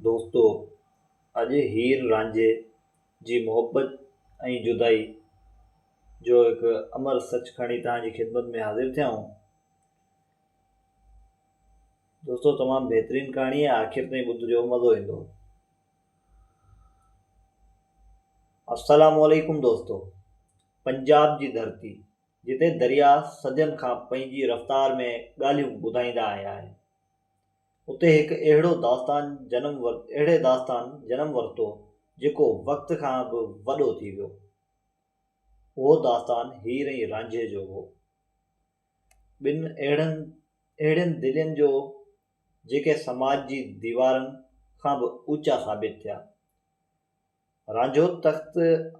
دوستو اڄ هير رانجهي جي محبت ۽ جدائي جو هڪ امر سچ کڻي توهان جي خدمت ۾ حاضر ٿيا آهيون. دوستو تمام بهترين ڪهاڻي آهي آخر تائين ٻڌجو مزو ايندو. السلام عليڪم دوستو پنجاب جي ڌرتي جتي درياء صدين کان پنهنجي رفتار ۾ ڳالهيون ٻڌائيندا آيا آهن اتي هڪ اهڙو داستان جنم اهڙي داستان جنم ورتو جيڪو وقت کان به وڏو ٿي ويو. اهو داستان هير ۽ رانجهي جو هو. ٻن اهڙن اهڙين دلين جو جيڪي سماج جي ديوارن کان به اوچا ثابت ٿيا. رانجهو تخت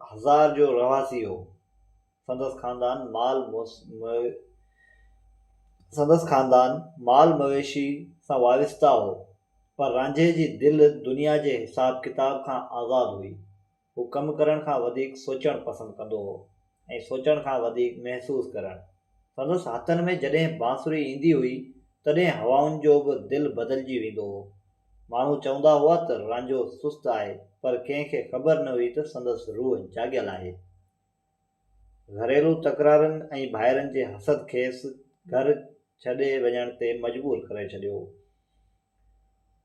هزار جو رهواسي هو. سندس خاندان مال سندس خاندان مال مويشي سان وابسته هو، پر رانجهي جي دل دنيا جي حساب ڪتاب کان آزاد هئي. هو ڪم ڪرڻ کان وڌيڪ سوچڻ پسند ڪندو هو ۽ سوچڻ کان وڌيڪ محسوس ڪرڻ. سندس هٿن ۾ جڏهن بانسري ايندي هئي، تڏهن هوائن جو به دل بدلجي ويندو هو. ماڻهو چوندا هئا ته رانجهو سست آهي، پر ڪنهن کي خبر نه هئي ته سندس روح جاڳيل آهي. گهريلو تڪرارن ۽ ڀائرن جي حسد کيس گهر ڇڏي وڃڻ تي مجبور ڪري ڇڏيو هو.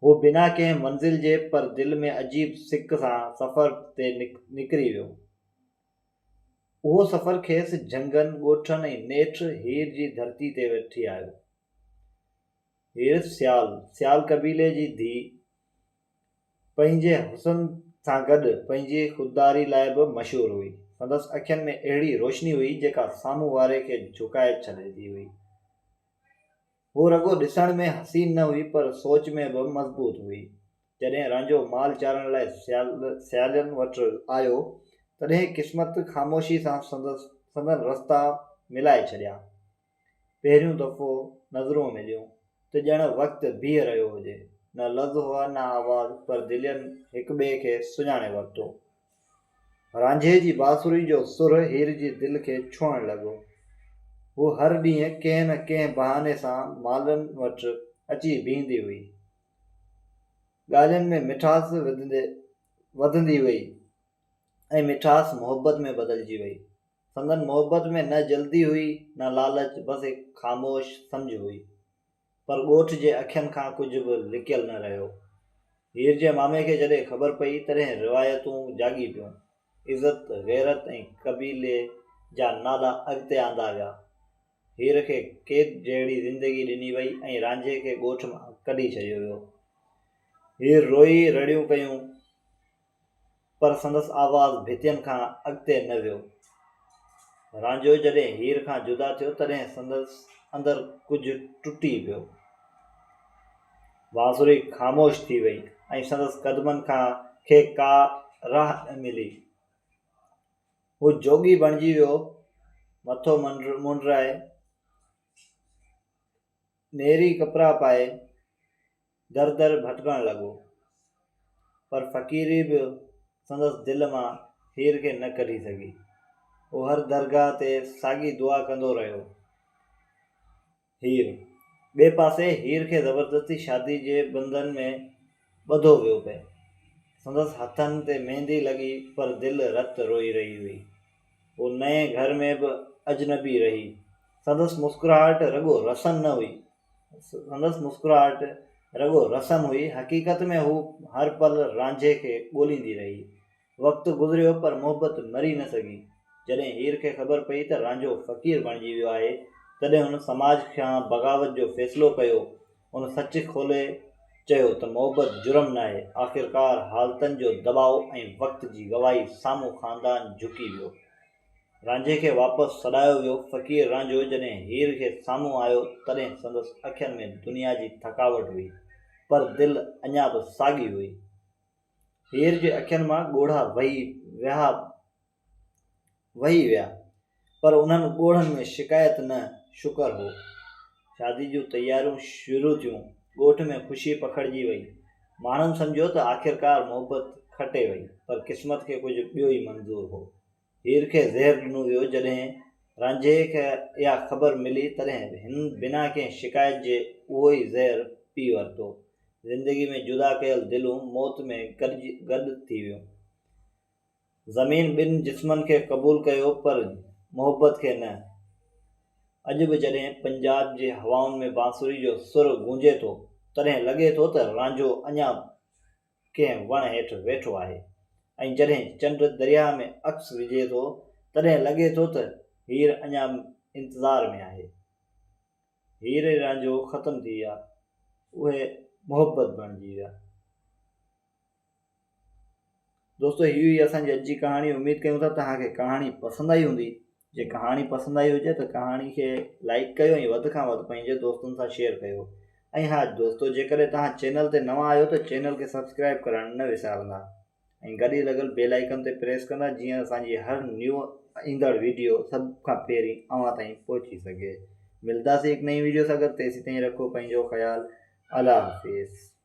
هو بنا ڪنهن منزل جي پر دل ۾ عجيب سڪ سان سفر تي نڪري ويو. اهو سفر کيس جهنگن، ڳوٺن ۽ نيٺ هير جي ڌرتي تي وٺي آيو. هير سيال، سيال قبيلي جي ڌيء، پنهنجي حسن سان گڏ پنهنجي خودداري لاء به مشهور هئي. سندس اکين ۾ اهڙي روشني هئي، جيڪا سامهون واري کي جهڪائي ڇڏيندي هئي. هوء رڳو ڏسڻ ۾ حسين نه هئي، پر سوچ ۾ به مضبوط هئي. جڏهن رانجهو مال چارڻ لاء سيالين وٽ آيو، تڏهن قسمت خاموشي سان سندن رستا ملائي ڇڏيا. پهريون دفعو نظرون مليون ته ڄڻ وقت بيهه رهيو هجي. نه لفظ هئا نه آواز پر دلين هڪٻئي کي سڃاڻي ورتو. رانجهي جي بانسري جو سر هير جي دل کي ڇهڻ لڳو. هوء هر ڏينهن ڪنهن نه ڪنهن بهاني سان مالن وٽ اچي بيهندي هئي. ڳالهين ۾ مٺاس وڌندي وئي ۽ مٺاس محبت ۾ بدلجي وئي. سندن محبت ۾ نه جلدي هئي نه لالچ، بس هڪ خاموش سمجهه هئي. پر ڳوٺ جي اکين کان ڪجهه به لڪيل نه رهيو. هير جي مامي کي جڏهن خبر پئي، تڏهن روايتون جاڳي پيون. عزت، غيرت ۽ قبيلي جا نالا اڳتي آندا ويا. هير کي قيد جهڙي زندگي ڏني وئي ۽ رانجهي کي ڳوٺ مان ڪڍي ڇڏيو ويو. هير روئي رڙيون ڪيون. پر سندس آواز ڀتين کان اڳتي نه ويو. رانجهو جڏهن هير کان جدا ٿيو، تڏهن سندس اندر ڪجهه ٽٽي پيو. بانسري خاموش ٿي وئي ۽ سندس قدمن کي ڪا راهه نه ملي. هو جوڳي بڻجي ويو، مٿو مونڊرائي، نيري ڪپڙا پائي، در در ڀٽڪڻ لڳو، پر فقيري به سندس دل مان هير کي نه ڪڍي سگهي. هو هر درگاهه تي ساڳي دعا ڪندو رهيو. هير. ٻئي پاسي هير کي زبردستي شادي جي بنڌن ۾ ٻڌو ويو پئي. سندس هٿن تي ميندي لڳي پر دل رت روئي رهي هئي. هوء نئين گهر ۾ به اجنبي رهي. سندس مسڪراهٽ رڳو رسم نه هئي. سندس مسڪراهٽ رڳو رسم هئي، حقيقت ۾ هوء هر پل رانجهي کي ڳوليندي رهي. وقت گذريو پر محبت مري نه سگهي. جڏهن هير کي خبر پئي ته رانجهو فقير بڻجي ويو آهي، تڏهن هن سماج کان بغاوت جو فيصلو ڪيو. هن سچ کولي چيو ته محبت جرم ناهي. آخرڪار حالتن جو دٻاء ۽ وقت جي گواهي سامهون خاندان جهڪي ويو. رانجهي کي واپس سڏايو ويو. فقير رانجهو جڏهن هير کي سامهون آيو، تڏهن سندس اکين ۾ دنيا جي ٿڪاوٽ هئي، پر دل اڃا به ساڳي هئي. هير جي اکين مان ڳوڙها وهي ويا وهي ويا، پر انهن ڳوڙهن ۾ شڪايت نه، شڪر هو. شادي جون تياريون شروع ٿيون. ڳوٺ ۾ خوشي پکڙجي وئي. ماڻهن سمجهيو ته آخرڪار محبت کٽي وئي، پر قسمت کي ڪجهه ٻيو ئي منظور هو. هير کي زهر ڏنو ويو. جڏهن رانجهي کي اها خبر ملي، تڏهن هن بنا ڪنهن شڪايت جي اهو ئي زهر پي ورتو. زندگي ۾ جدا ڪيل دلون موت ۾ گڏجي گڏ ٿي ويون. زمين ٻن جسمن کي قبول ڪيو پر محبت کي نه. اڄ به جڏهن پنجاب جي هوائن ۾ بانسري جو سر گونجي ٿو، تڏهن لڳي ٿو ته رانجهو اڃا ڪنهن وڻ هيٺ ويٺو آهي ۽ جڏهن چنڊ درياهه ۾ عڪس وجهي ٿو، تڏهن لڳي ٿو ته هير اڃا انتظار ۾ آهي. هير ۽ رانجهو ختم ٿي ويا، اهي محبت بڻجي ويا. دوستو هي هئي اسان جي اڄ جي ڪهاڻي اميد ڪيون ٿا توهان کي ڪهاڻي پسند آئي هوندي جي ڪهاڻي پسند آئي هجي ته ڪهاڻي کي لائڪ ڪيو ۽ وڌ کان وڌ پنهنجي دوستن سان شيئر ڪيو ۽ ها دوستو جيڪڏهن توهان چينل تي نوان آهيو ته چينل کي سبسڪرائب ڪرڻ نه وسارندا ۽ گڏ ئي لڳل بيل آئيڪن تي پريس ڪندا جيئن اسان جي هر نيو ايندڙ ويڊيو سڀ کان پهرين اوهان تائين پهچي سگهي ملداسين هڪ نئين ويڊيو سان گڏ تيسين تائين رکو پنهنجو خيال الله حافظ.